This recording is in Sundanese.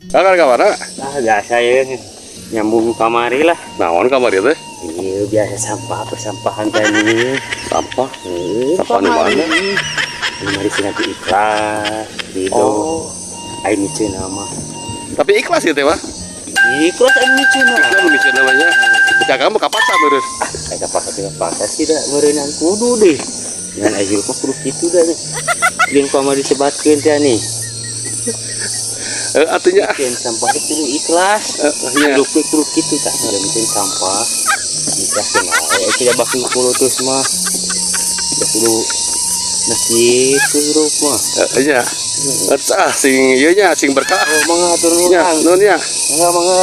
Kakak ka mana? Ah, biasa ya, nyambung kamari lah. Naon kamari teh? Iya, biasa sampah persampahan tadi. Sampah. Eh, Sampah di mana? Mari sih nanti ikhlas, gitu. Oh. Aing miceun mah. Tapi ikhlas ya teh mah. Ikhlas aing miceun mah. Ikhlas miceun namanya. Kakak mau kapaksa meureun. Aing kapaksa teh kapaksa sih da meureunnan kudu deh. Dengan aing hirup mah kudu kitu dah nih. Jeung kamari disebatkeun teh nih. Eh, artinya Miceun sampah teh kudu ikhlas. Eh, nya. Hirup teh kudu kitu tah. Miceun sampah. Ikhlas wae. Tidak bakal kulutus mah. Da kudu nah kitu hirup mah. Eh, nya. Ah, sing ieu nya sing berkah. Oh, mangga, hatur nuhun. Nya, Kang. nuhun nya. Mangga, mangga.